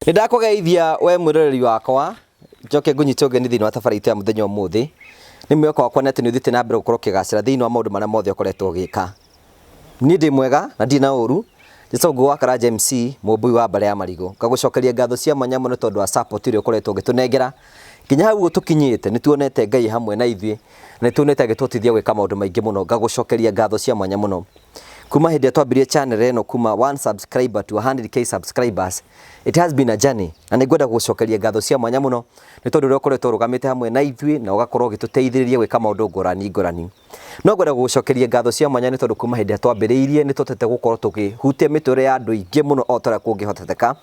Nĩ ndakũgeithia we mwĩroreri wakwa, njoke ngũnyite ũgeni thĩinĩ wa tabarĩra itũ ya mũthenya ũmũthĩ. Nĩ mwĩhoko wakwa nĩ atĩ nĩ ũthiĩte na mbere gũkorwo ũkĩgacĩra thĩinĩ wa maũndũ marĩa mothe ũkoretwo ũgĩka. Niĩ ndĩ mwega na ndirĩ na ũru, njĩtagwo Ngũgũ wa Karanja MC, mũmbui wa mbarĩ ya marigũ. Ngagũcokeria ngatho cia mwanya mũno tondũ wa support ĩrĩa ũkoretwo ũgĩtũnengera. Nginya hau ũguo tũkinyĩte nĩ tuonete Ngai hamwe na ithuĩ, na nĩ tuonete agĩtũhotithia gwĩka maũndũ maingĩ mũno. Ngagũcokeria ngatho cia mwanya mũno. Kuma hĩndĩ ĩrĩa twambirie channel ĩno kuma 1 subscriber to 100K subscribers, it has been a journey. Na nĩ ngwenda gũgũcokeria ngatho cia mwanya mũno nĩ tondũ ũrĩa ũkoretwo ũrũgamĩte hamwe na ithuĩ na ũgakorwo ũgĩtũteithĩrĩria gwĩka maũndũ ngũrani ngũrani. No ngwenda gũgũcokeria ngatho cia mwanya nĩ tondũ kuma hĩndĩ ĩrĩa twambĩrĩirie nĩ tũhotete gũkorwo tũkĩhutia mĩtũrĩre ya andũ aingĩ mũno o ta ũrĩa kũngĩhoteteka.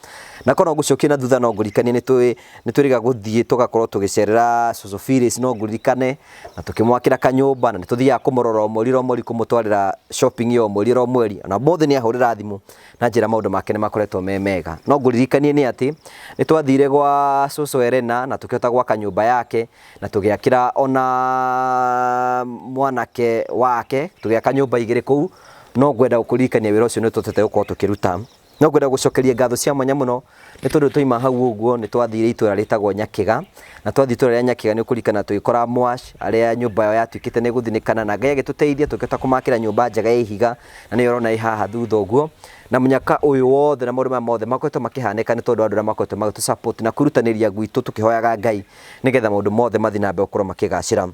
Na korwo no ngũcokie na thutha no ngũririkanie nĩ twĩrĩga gũthiĩ tũgakorwo tũgĩcerera cũcũ Phyllis no ngũririkane na tũkĩmwakĩra kanyũmba na nĩ tũthiaga kũmũrora o mweri o mweri kũmũtwarĩra shopping ya o mweri o mweri. Ona ũmũthĩ nĩ ahũrĩra thimũ na anjĩra maũndũ make nĩ makoretwo me mega. No ngũririkanie nĩ atĩ nĩ twathire gwa cũcũ Elena na tũkĩhota gwaka nyũmba yake na tũgĩakĩra ona mwanake wake, tũgĩaka nyũmba igĩrĩ kũu. No ngwenda gũkũririkania wĩra ũcio nĩ tũhotete gũkorwo tũkĩruta. No ngwenda gũcokeria ngatho cia mwanya mũno nĩ tondũ twaima hau ũguo nĩ twathire itũra rĩtagwo Nyakĩga na twathiĩ itũra rĩa Nyakĩga nĩ ũkũririkana tũgĩkora Mwash arĩa nyũmba yao yatuĩkĩte nĩ gũthinĩkana na Ngai agĩtũteithia tũkĩhota kũmakĩra nyũmba njega ya ihiga na nĩyo ũrona ĩ haha thutha ũguo. Na mũnyaka ũyũ wothe na maũndũ maya mothe makoretwo makĩhanĩka nĩ tondũ wa andũ arĩa makoretwo magĩtũ support na kwĩrutanĩria gwitũ tũkĩhoyaga Ngai nĩgetha maũndũ mothe mathiĩ na mbere gũkorwo makĩgacĩra.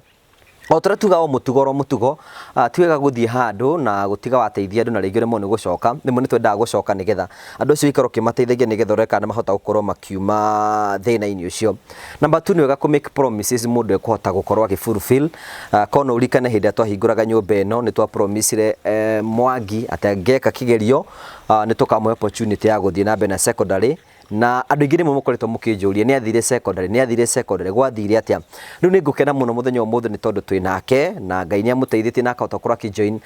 O ta ũrĩa tugaga o mũtugo oro mũtugo, ti wega gũthiĩ handũ na gũtiga wateithia andũ na rĩngĩ ũremwo nĩ gũcoka. Rĩmwe nĩ twendaga gũcoka nĩgetha andũ acio ũikare ũkĩmateithagia nĩgetha ũrore kana nĩ mahota gũkorwo makiuma thĩna-inĩ ũcio. Number two nĩ wega kũ make promises mũndũ ekũhota gũkorwo agĩ fulfill. Korwo no ũririkane hĩndĩ ĩrĩa twahingũraga nyũmba ĩno nĩ twa promise ire Mwangi atĩ angĩka kĩgerio nĩ tũkamũhe opportunity ya gũthiĩ na mbere na secondary. Na andũ aingĩ rĩmwe mũkoretwo mũkĩnjũria nĩ athire secondary, nĩ athire secondary, gwathire atĩa? Rĩu nĩ ngũkena mũno mũthenya ũmũthĩ nĩ tondũ twĩ nake na Ngai nĩ amũteithĩtie na akahota gũkorwo akĩ join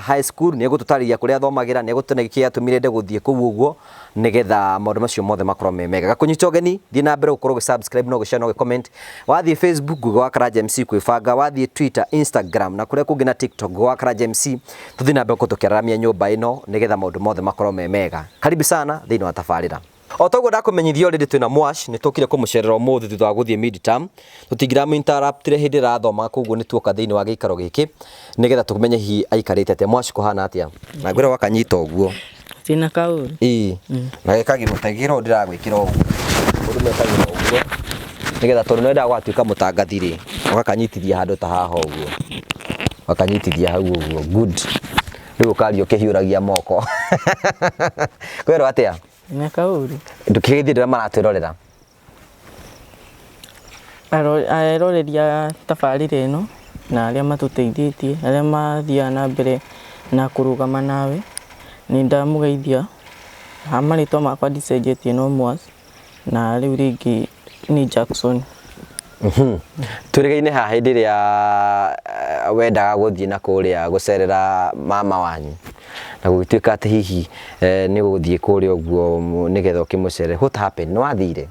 high school. Nĩ egũtũtarĩria kũrĩa athomagĩra, nĩ egũtũtarĩria kĩrĩa gĩatũmire ende gũthiĩ kũu ũguo nĩgetha maũndũ macio mothe makorwo me mega. Gakũnyita ũgeni, thiĩ na mbere gũkorwo ũgĩ subscribe na ũgĩ share na ũgĩ comment. Wathiĩ Facebook Ngũgĩ wa Karanja MC kwĩbanga, wathiĩ Twitter, Instagram na kũrĩa kũngĩ na TikTok Ngũgĩ wa Karanja MC. Tũthiĩ na mbere gũkorwo tũkĩararamia nyũmba ĩno nĩgetha maũndũ mothe makorwo me mega. Karibu sana thĩinĩ wa tabarĩra. O ta ũguo ndakũmenyithia already twĩna Mwash, nĩ tũkire kũmũcerera ũmũthĩ thutha wa gũthiĩ mid term. Tũtingĩramũ interruptire hĩndĩ ĩrĩa arathomaga koguo nĩ tuoka thĩinĩ wa gĩikaro gĩkĩ nĩgetha tũmenye hihi aikarĩte atĩa. Mwash kũhana atĩa? Na ngwĩra wakanyita ũguo. Tina kaũru. Ĩĩ. Na gekagĩrwo ta gĩkĩro ndĩragwĩkĩra ũguo. Mũndũ mekagĩra ũguo nĩgetha tondũ nĩwendaga gũgatuĩka mũtangathi rĩ, ũgakanyitithia handũ ta haha ũguo. Ũgakanyitithia hau ũguo. Good. Rĩu ũkaria ũkĩhiũragia moko. Kwĩrwo atĩa? Tina kaũru. Ndũkĩgeithie andũ arĩa maratwĩrorera. Eroreri a tabarĩra ĩno na arĩa matũteithĩtie, arĩa mathiaga na mbere na kũrũgama nawe, nĩ ndamũgeithia. Ha marĩtwa makwa ndicenjetie no Mwas, na rĩu rĩngĩ nĩ Jackson. Twĩrĩgaine haha hĩndĩ ĩrĩa wendaga gũthiĩ na kũrĩa gũcerera mama wanyu na gũgĩtuĩka atĩ hihi nĩ ũgũthiĩ kũrĩa ũguo nĩgetha ũkĩmũcerere. What happened? Nĩ wathire?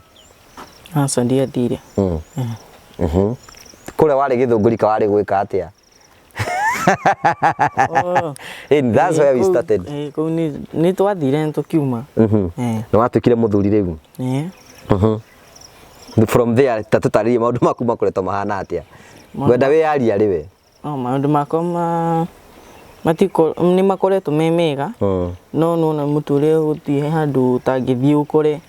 Aca ndiathire. Kũrĩa warĩ Gĩthũngũri ka warĩ gwĩka atĩa? Oh. And that's where we started. Kũu nĩ twathire na tũkiuma. Nĩ watuĩkire mũthuri rĩu? From there, ta tũtarĩrie maũndũ maku makoretwo mahana atĩa? Ngwenda wĩyarie arĩ we. Oh, maũndũ makwa ma matiko nĩ makoretwo me mega. No nĩwona mũtũrĩre gũtirĩ handũ ũtangĩthiĩ ũkore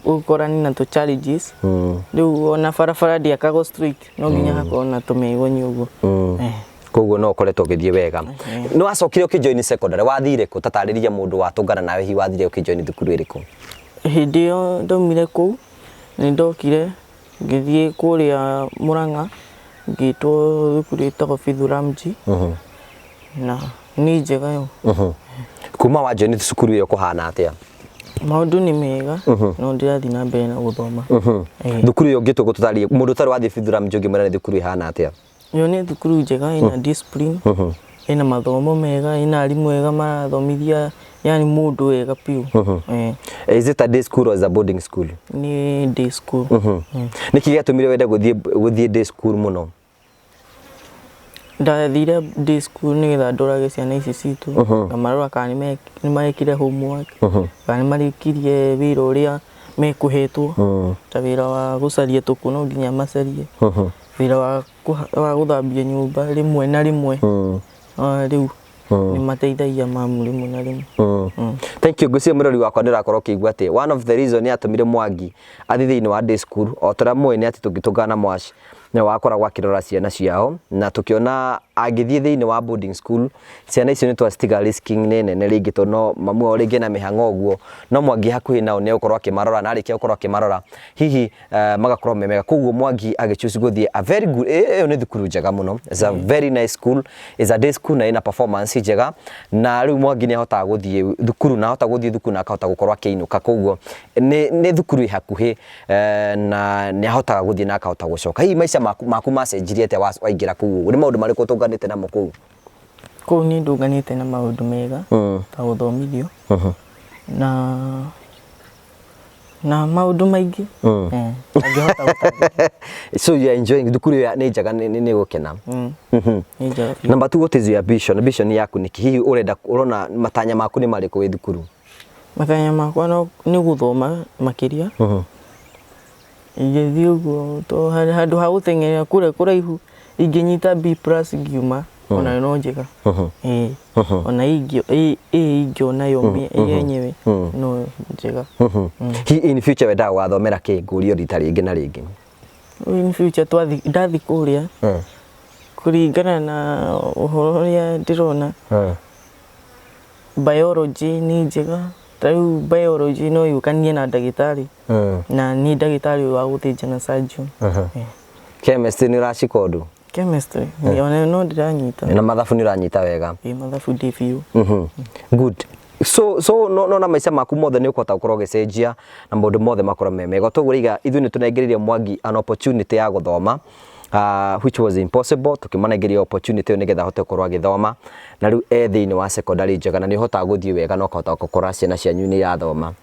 ũkorane na tũ challenges. Rĩu ona barabara ndĩakagwo straight, no nginya hakorwo na tũmĩgonyi ũguo. Koguo no ũkoretwo ũgĩthiĩ wega. Nĩ wacokire ũkĩjoin secondary, wathire kũ? Ta tarĩria mũndũ watũngana nawe hihi wathire ũkĩjoin thukuru ĩrĩkũ? Hĩndĩ ĩyo ndaumire kũu, nĩ ndokire ngĩthiĩ kũrĩa Mũrang'a, ngĩtwo thukuru ĩtagwo Fithu Ramji, na nĩ njega yo. Kuma wa join cukuru ĩyo kũhana atĩa? Maũndũ nĩ mega, no ndĩrathiĩ na mbere na gũthoma. Thukuru ĩyo ũngĩtua gũtũtarĩria, mũndũ ũtarĩ wathiĩ Fithu Ramji ũngĩmwĩra nĩ thukuru ĩhana atĩa? Ĩyo nĩ thukuru njega ĩna discipline, ĩna mathomo mega, ĩna arimũ ega marathomithia yani mũndũ wega biũ. Is it a day school or is a boarding school? Nĩ day school. Nĩkĩ gĩatũmire wende gũthiĩ day school mũno? Ndathire day school nĩgetha ndorage ciana ici citũ, ngamarora kana nĩ marekire homework, kana nĩ marĩkirie wĩra ũrĩa mekũhetwo, ta wĩra wa gũcaria tũkũ no nginya macarie, wĩra wa gũthambia nyũmba rĩmwe na rĩmwe. Rĩu nĩ mateithagia mamu rĩmwe na rĩmwe. Thank you. Ngwĩciria mũrori wakwa nĩ ũrakorwo ũkĩigua atĩ one of the reason yatũmire Mwangi athiĩ thĩinĩ wa day school, o ta ũrĩa mũĩ nĩ atĩ tũngĩtũngana na Mwash nĩwe wakoragwo akĩrora ciana ciao, na tũkĩona angĩthiĩ thĩinĩ wa boarding school ciana icio nĩ twacitiga risking nĩ nene rĩngĩ, tondũ no mamu wao rĩngĩ ena mĩhang'o ũguo, no Mwangi hakuhĩ nao nĩ egũkorwo akĩmarora, na arĩkia gũkorwo akĩmarora hihi magakorwo me mega. Koguo Mwangi agĩchoose gũthiĩ a very good, ĩyo nĩ thukuru njega mũno, it's a very nice school, it's a day school na ĩna performance njega, na rĩu Mwangi nĩ ahotaga gũthiĩ thukuru, na ahota gũthiĩ thukuru na akahota gũkorwo akĩinũka, koguo nĩ thukuru ĩ hakuhĩ, na nĩ ahotaga gũthiĩ na akahota gũcoka. Hihi maica maku macenjirie atĩa waingĩra kũu ũguo? Nĩ maũndũ marĩkũ ũtũnganĩte namo kũu? Kũu nĩ ndũnganĩte na maũndũ mega ta gũthomithio na maũndũ maingĩ angĩhota gũtarĩria. So you are enjoying thukuru ĩyo nĩ njega, nĩ gũkena. Nĩ njega biũ. Number two, what is your ambition? Ambition yaku nĩ kĩ? Hihi ũrenda ũrona matanya maku nĩ marĩkũ wĩ thukuru? Matanya makwa no nĩ gũthoma makĩria. Ingĩthiĩ ũguo to handũ ha gũteng'erera kũrĩa kũraihu, ingĩnyita B plus ngiuma ona no njega. Ĩĩ. Ona ĩ ingĩona yo yenyewe no njega. Hihi in future wendaga gũgathomera kĩ? Ngũrio rita rĩngĩ na rĩngĩ. In future ndathi kũrĩa kũringana na ũhoro ũrĩa ndĩrona, biology nĩ njega. Ta rĩu biology no yũkanie na ndagĩtarĩ, na niĩ ndagĩtarĩ wa gũthĩnjana, surgeon. Chemistry nĩ ũracika ũndũ? Chemistry ona no ndĩranyita. Na mathabu nĩ ũranyita wega? Ĩ, mathabu ndĩ biũ. Good. So no na maica maku mothe nĩ ũkũhota gũkorwo ũgĩcenjia na maũndũ mothe makorwo me mega. Toguo rĩiga ithuĩ nĩ tũnengereirie Mwangi an opportunity ya gũthoma, which was impossible, tũkĩmũnengeria opportunity ĩyo nĩgetha ahote gũkorwo agĩthoma, na rĩu e thĩinĩ wa secondary njega na nĩ ũhotaga gũthiĩ wega na ũkahota gũkora ciana cianyu nĩ irathoma.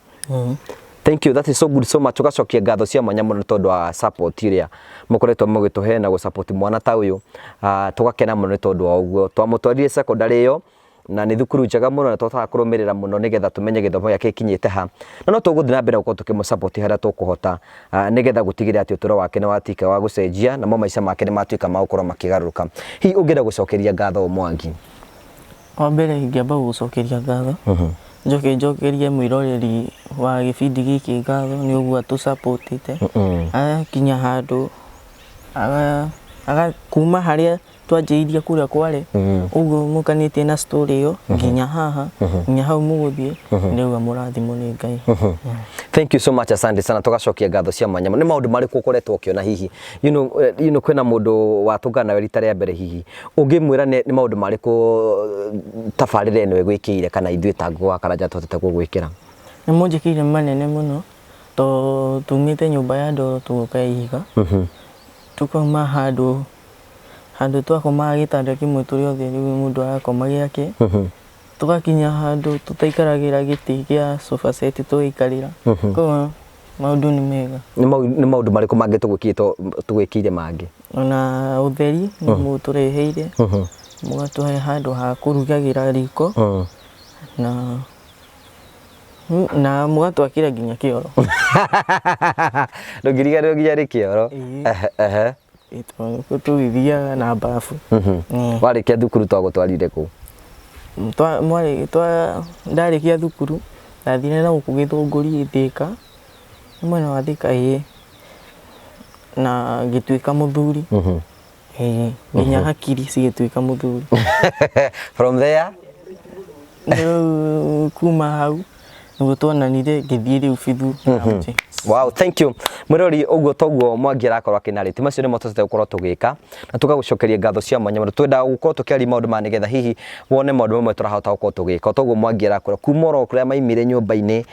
Thank you, that is so good so much. Tugacokia ngatho cia mwanya mũno tondũ wa support ĩrĩa mũkoretwo mũgĩtũhe na gũ-support mwana ta ũyũ. Tũgakena mũno nĩ tondũ wa ũguo. Twamũtwarire secondary ĩyo na nĩ thukuru njega mũno na tũhotaga kũrũmĩrĩra mũno nĩgetha tũmenye gĩthomo gĩake gĩkinyĩte ha. Na no tũgũthiĩ na mbere gũkorwo tũkĩmũ support harĩa tũkũhota, nĩgetha gũtigĩrĩra atĩ ũtũro wake nĩ watuĩka wa gũcenjia namo maica make nĩ matuĩka ma gũkorwo makĩgarũrũka. Hihi ũngĩenda gũcokeria ngatho Mwangi? Wa mbere ingĩamba gũgũcokeria ngatho, njoke njokerie mwĩroreri wa gĩbindi gĩkĩ ngatho nĩ ũguo atũ-support-ĩte agakinya handũ kuma harĩa twanjĩrĩirie kũrĩa kware ũguo mũkanĩtie na story ĩyo nginya haha, nginya hau mũgũthiĩ, ndĩrauga mũrathimwo nĩ Ngai. Thank you so much, asante sana. Tugacokia ngatho cia mwanya. Nĩ maũndũ marĩkũ ũkoretwo ũkĩona hihi kwĩna mũndũ watũngana nawe rita rĩa mbere, hihi ũngĩmwĩra nĩ maũndũ marĩkũ tabarĩra ĩno ĩgwĩkĩire kana ithuĩ ta Ngũgũ wa Karanja tũhotete gũgwĩkĩra? Nĩ mũnjĩkĩire manene mũno to tumĩte nyũmba ya ndoro tũgoka ya ihiga, tukauma handũ twakomaga gĩtanda kĩmwe tũrĩ othe, rĩu mũndũ arakoma gĩake, tũgakinya handũ tũtaikaragĩra gĩtĩ gĩa sofa set tũgaikarĩra. Koguo maũndũ nĩ mega. Nĩ maũndũ marĩkũ mangĩ tũgwĩkĩire mangĩ? Ona ũtheri nĩ mũtũreheire, mũgatũhe handũ ha kũrugagĩra riko na mũgatwakĩra nginya kĩoro. Ndũngĩriganĩrwo nginya nĩ kĩoro. Ĩĩ. Ĩĩ, tondũ tũgĩthiaga na babu. Warĩkia thukuru twagũtwarire kũ? Mwarĩ twa ndarĩkia thukuru ndathire na gũkũ Gĩthũngũri Thĩka, nĩ mwena wa Thĩka, ĩĩ, na ngĩtuĩka mũthuri. Ĩĩ, nginya hakiri cigĩtuĩka mũthuri. From there? Rĩu kuma hau nĩguo tuonanire ngĩthiĩ rĩu bithu. Wow, thank you. Mwĩrori, ũguo toguo Mwangi arakorwo akĩnarĩti macio nĩmo tũtete gũkorwo tũgĩka na tũgagũcokeria ngatho cia mwanya mũno. Twendaga gũkorwo tũkĩaria maũndũ maya nĩgetha hihi wone maũndũ mamwe tũrahota gũkorwo tũgĩka. Toguo Mwangi arakwĩra kuma oro kũrĩa maimire nyũmba-inĩ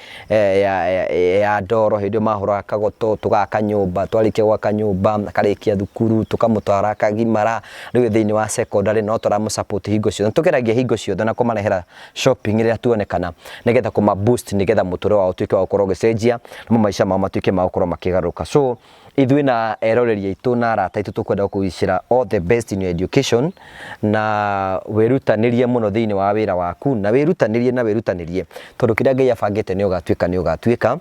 ya ndoro hĩndĩ ĩyo mahũraga kagoto, tũgaka nyũmba, twarĩkia gwaka nyũmba akarĩkia thukuru, tũkamũtwara akagimara, rĩu thĩinĩ wa secondary no tũramũ support hingo ciothe. Tũgeragia hingo ciothe na kũmarehera shopping rĩrĩa tuonekana nĩgetha kũma boost nĩgetha mũtũrĩre wao ũtuĩke wa gũkorwo ũgĩcenjia namo maica mao matuĩke ma gũkorwo makĩgarũrũka. So Ithuĩ na eroreri aitũ na arata aitũ tũkwenda gũkũwicĩra all the best in your education, na wĩrutanĩrie mũno thĩinĩ wa wĩra waku, na wĩrutanĩrie na wĩrutanĩrie, tondũ kĩrĩa Ngai abangĩte nĩ ũgatuĩka, nĩ ũgatuĩka.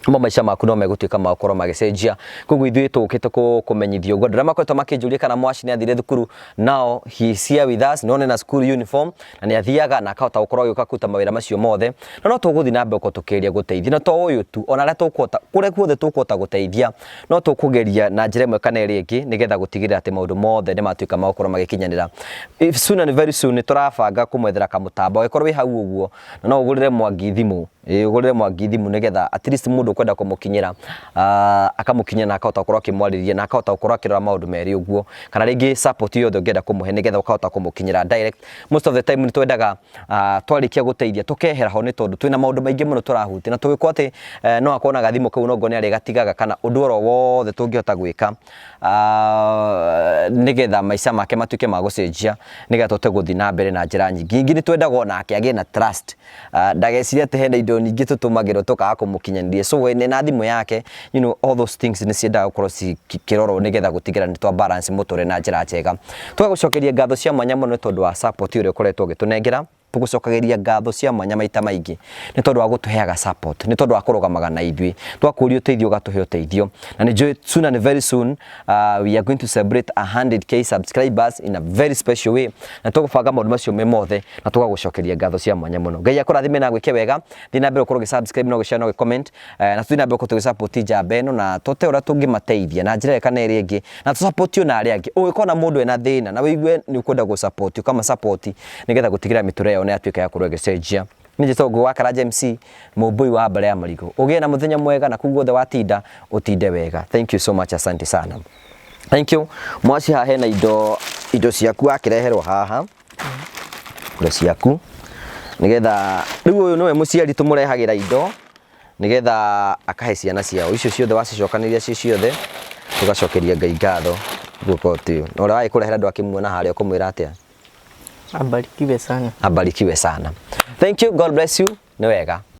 Mo maica maku no megũtuĩka ma gũkorwo magĩcenjia. Koguo ithuĩ tũkĩte kũmenyithio ũguo. Andũ arĩa makoretwo makĩnjũria kana Mwaci nĩ athire thukuru, now he is here with us. Nĩwona ena school uniform na nĩ athiaga na akahota gũkorwo agĩũka kũruta mawĩra macio mothe. Na no tũgũthiĩ na mbere gũkorwo tũkĩgeria gũteithia, na to ũyũ tu, ona arĩa tũkũhota, kũrĩa guothe tũkũhota gũteithia, no tũkũgeria na njĩra ĩmwe kana ĩrĩa ĩngĩ, nĩgetha gũtigĩrĩra atĩ maũndũ mothe nĩ matuĩka ma gũkorwo magĩkinyanĩra. If soon and very soon nĩ tũrabanga kũmwethera kamũtambo, angĩkorwo wĩ hau ũguo na no ũgũrĩre Mwangi thimũ, ĩĩ ũgũrĩre Mwangi thimũ, nĩgetha at least mũndũ ũkwenda kũmũkinyĩra akamũkinyĩra na akahota gũkorwo akĩmwarĩria na akahota gũkorwo akĩrora maũndũ merĩ ũguo, kana rĩngĩ support yothe ũngĩenda kũmũhe nĩgetha ũkahota kũmũkinyĩra direct. Most of the time nĩ twendaga twarĩkia gũteithia tũkehera ho, nĩ tondũ twĩna maũndũ maingĩ mũno tũrahutia, na tũgĩkorwo atĩ no akorwo na gathimũ kau no ngone arĩgatigaga, kana ũndũ oro wothe tũngĩhota gwĩka nĩgetha maica make matuĩke ma gũcenjia, nĩgetha tũhote gũthiĩ na mbere na njĩra nyingĩ. Ningĩ nĩ twendaga onake agĩe na trust, ndagecirie atĩ hena indo nyingĩ tũtũmagĩrwo tũkaga kũmũkinyanĩria. So we na thimũ yake, all those things nĩ ciendaga gũkorwo cikĩrorwo nĩgetha gũtigĩrĩra nĩ twa balance mũtũrĩre na njĩra njega. Tũgagũcokeria ngatho cia mwanya mũno nĩ tondũ wa support ũrĩa ũkoretwo ũgĩtũnengera. Tũgũcokagĩria ngatho cia mwanya maita maingĩ nĩ tondũ wa gũtũheaga support, nĩ tondũ wa kũrũgamaga na ithuĩ. Twakũria ũteithio ũgatũhe ũteithio, na nĩ njũĩ soon and very soon we are going to celebrate 100K subscribers in a very special way, na tũgũbanga maũndũ macio me mothe, na tũgagũcokeria ngatho cia mwanya mũno. Ngai akũrathime na gwĩke wega. Thiĩ na mbere ũkorwo ũgĩ-subscribe na ũgĩ-share na ũgĩ-comment, na tũthiĩ na mbere gũkorwo tũgĩ-support njamba ĩno, na tũte ũrĩa tũngĩmateithia na njĩra ĩyo kana ĩrĩa ĩngĩ, na tũ-support ona arĩa angĩ. Ũngĩkorwo na mũndũ ena thĩna na wĩigue nĩ ũkwenda gũ-support, ũkama-support nĩgetha gũtigĩrĩra mĩtũrĩre yao nĩ yatuĩka ya gũkorwo ĩgĩcenjia. Niĩ njĩtagwo Ngũgĩ wa Karanja MC, mũmbũi wa mbara ya marigũ. Ũgĩe na mũthenya mwega, na kũu guothe watinda ũtinde wega. Thank you so much, asante sana, thank you. Mwaci, haha hena indo ciaku wakĩreherwo haha, indo ciaku, nĩgetha rĩu ũyũ nĩwe mũciari tũmũrehagĩra indo nĩgetha akahe ciana ciao. Icio ciothe wacicokanĩria ci ciothe, tũgacokeria Ngai ngatho guoko ti na ũrĩa wagĩkũrehera ndwakĩmuona harĩa, ũkũmwĩra atĩa? Abarikiwe sana. Abarikiwe sana. Thank you, God bless you. Nĩ wega.